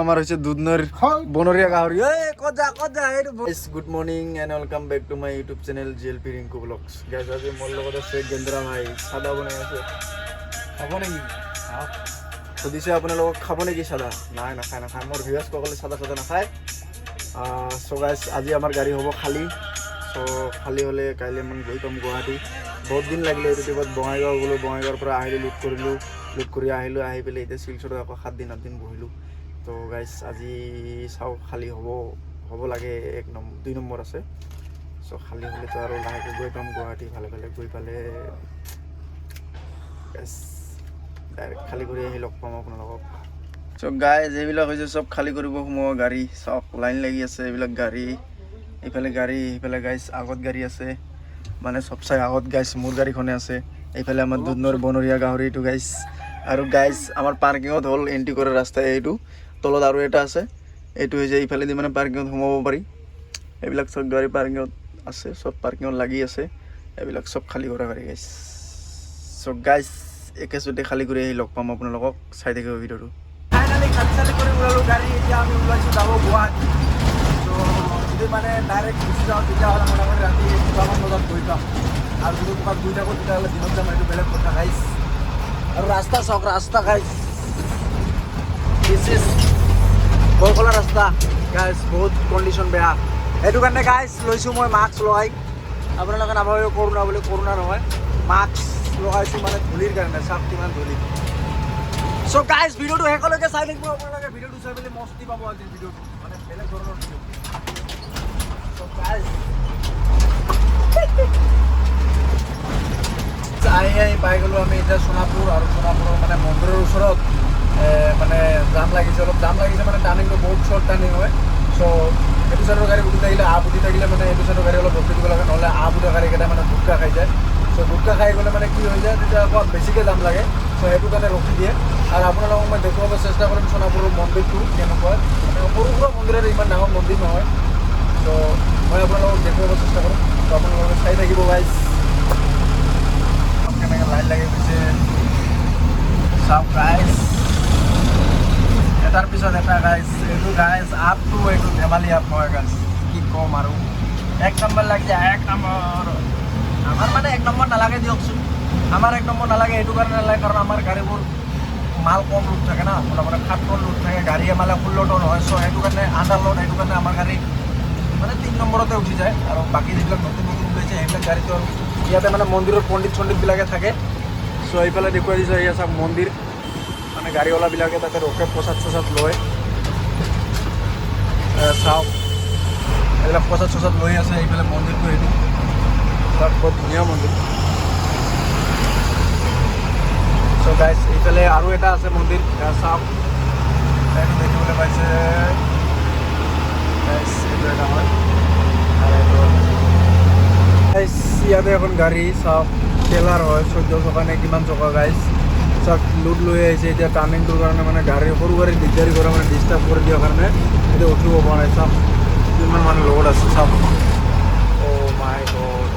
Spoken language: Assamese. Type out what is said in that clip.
আমাৰ হৈছে দুধনৈৰ বনৰীয়া গাহৰি। এই ক'ত যা, ক'ত যা এইটো। Good morning and welcome back to my YouTube channel GLP Rinku blogs. Guys, আজি মোৰ লগত আছে গেন্দ্ৰা ভাই, চাদা বনাই আছে। খাব নেকি? সুধিছে আপোনালোকক, খাব নেকি চাদা? নাই, নাখায়, নাখায়। মোৰ ভিউৱাৰ্ছসকলে চাদা চাদা নাখায়। চ' গাইজ, আজি আমাৰ গাড়ী হ'ব খালী। চ' খালী হ'লে কাইলৈ মই গৈ পাম গুৱাহাটী। বহুত দিন লাগিলে এইটো ট্ৰিপত। বঙাইগাঁও গ'লোঁ, বঙাইগাঁৱৰ পৰা আহিলোঁ, লোড কৰিলোঁ, লোড কৰি আহিলোঁ। আহি পেলাই এতিয়া শিলচৰত আকৌ 7 দিন 8 দিন বহিলোঁ। ত' গাইজ, আজি চাওঁ খালী হ'ব হ'ব লাগে। এক নম্বৰ, দুই নম্বৰ আছে। চ' খালী হ'লেতো আৰু লাহেকৈ গৈ পাম গুৱাহাটী। ভালে ভালে গৈ পালে ডাইৰেক্ট খালী কৰি আহি লগ পাম আপোনালোকক। চ' গাইজ, এইবিলাক হৈছে চব খালী কৰিব সোমোৱা গাড়ী। চাওক, লাইন লাগি আছে এইবিলাক গাড়ী। এইফালে গাড়ী, এইফালে গাইজ আগত গাড়ী আছে। মানে চব চাই আগত গাইজ মোৰ গাড়ীখনে আছে। এইফালে আমাৰ দুধনৈৰ বনৰীয়া গাহৰিটো গাইজ। আৰু গাইজ, আমাৰ পাৰ্কিঙত হ'ল এণ্ট্ৰি কৰা ৰাস্তা এইটো। তলত আৰু এটা আছে। এইটো হৈছে এইফালেদি মানে পাৰ্কিঙত সোমাব পাৰি। এইবিলাক চব গাড়ী পাৰ্কিঙত আছে, চব পাৰ্কিঙত লাগি আছে। এইবিলাক চব খালী কৰা গাড়ী গাইজ। চ' গাইজ, একেচোতে খালী কৰি আহি লগ পাম আপোনালোকক। চাই থাকিব ভিডিঅ'টো। ফাইনেলি খালী চালি কৰি ওলালোঁ গাড়ী। এতিয়া আমি ওলাইছোঁ যাব গুৱাহাটী। ত' যদি মানে ডাইৰেক্ট গুচি যাওঁ, তেতিয়াহ'লে মোটামুটি ৰাতি 2টামান বজাত গৈ পাম। আৰু যদি ক'ৰবাত গৈ থাকোঁ, তেতিয়াহ'লে দিনত যাম, সেইটো বেলেগ কথা গাইজ। আৰু ৰাস্তা চাওক, ৰাস্তা গাইজ, this is Borkhola ৰাস্তা গাইজ। বহুত কণ্ডিশ্যন বেয়া। সেইটো কাৰণে গাইজ লৈছোঁ মই মাস্ক লগাই। আপোনালোকে নাভাবিব কৰোণা বুলি, কৰোণা নহয়, মাস্ক লগাইছোঁ মানে ধূলিৰ কাৰণে। চাওক কিমান ধূলি। চ' গাইজ, ভিডিঅ'টো শেষলৈকে চাই থাকিব আপোনালোকে। ভিডিঅ'টো চাই পেলাই মস্তি পাব আজিৰ ভিডিঅ'টো, মানে বেলেগ ধৰণৰ ভিডিঅ'। চ' গাইজ, আহি আহি পাই গ'লোঁ আমি এতিয়া সোণাপুৰ। আৰু সোণাপুৰৰ মানে মন্দিৰৰ ওচৰত মানে জাম লাগিছে, অলপ জাম লাগিছে। মানে টাৰ্ণিংটো বহুত শ্বৰ্ট টাৰ্ণিং হয়। চ' এইটো চাইডৰ গাড়ী উঠি থাকিলে, আপ উঠি থাকিলে মানে এইটো চাইডৰ গাড়ী অলপ ৰখি দিব লাগে। নহ'লে আপ উঠা গাড়ীকেইটা মানে গুটকা খাই যায়। চ' গুটকা খাই গ'লে মানে কি হৈ যায়, তেতিয়া আকৌ বেছিকৈ জাম লাগে। চ' সেইটো কাৰণে ৰখি দিয়ে। আৰু আপোনালোকক মই দেখুৱাব চেষ্টা কৰিম সোণাপুৰৰ মন্দিৰটো কেনেকুৱা। মানে সৰু সুৰা মন্দিৰ আৰু, ইমান ডাঙৰ মন্দিৰ নহয়। চ' মই আপোনালোকক দেখুৱাব চেষ্টা কৰিম। ত' আপোনালোকে চাই থাকিব গাইজ। কেনেকৈ লাইন লাগি গৈছে চাওক গাইজ, এটাৰ পিছত এটা গাইজ। এইটো গাইজ আপটো, এইটো ধেমালি আপ নহয় গাইজ। কি ক'ম আৰু, এক নম্বৰ লাগিছে, এক নম্বৰ। আমাৰ মানে এক নম্বৰ নালাগে দিয়কচোন। আমাৰ এক নম্বৰ নালাগে, এইটো কাৰণে নালাগে, কাৰণ আমাৰ গাড়ীবোৰ মাল কম লোড থাকে না। মোটামুটি 7 টন লোড থাকে গাড়ীয়ে, মানে 16 টন হয়। চ' সেইটো কাৰণে আণ্ডাৰ লোড। সেইটো কাৰণে আমাৰ গাড়ী মানে 3 নম্বৰতে উঠি যায়। আৰু বাকী যিবিলাক নতুন নতুন ওলাইছে, সেইবিলাক গাড়ীটো আৰু ইয়াতে মানে মন্দিৰৰ পণ্ডিত চণ্ডিতবিলাকে থাকে। চ' এইফালে দেখুৱাই দিছোঁ, এয়া চাওক মন্দিৰ। মানে গাড়ীৱালাবিলাকে তাতে ৰখে, প্ৰসাদ চসাদ লয়। চাওক, এইবিলাক প্ৰসাদ চসাদ লৈ আছে। এইফালে মন্দিৰটো এইটো চাওক, বৰ ধুনীয়া মন্দিৰ। চ' গাইজ, এইফালে আৰু এটা আছে মন্দিৰ। এয়া চাওক, এইটো দেখিবলৈ পাইছে গাইজ, এইটো এটা হয়। আৰু এইটো গাইজ, ইয়াতে এখন গাড়ী চাওক, ট্ৰেলাৰ হয়, 14 চকা নে কিমান চকা গাইজ। চাওক, লোড লৈ আহিছে। এতিয়া টাৰ্ণিংটোৰ কাৰণে মানে গাড়ী, সৰু গাড়ী দিগদাৰী কৰে, মানে ডিষ্টাৰ্ব কৰি দিয়াৰ কাৰণে এতিয়া উঠিব পৰা নাই। চাওক কিমান মানে লোড আছে চাওক। অ' মাই গড।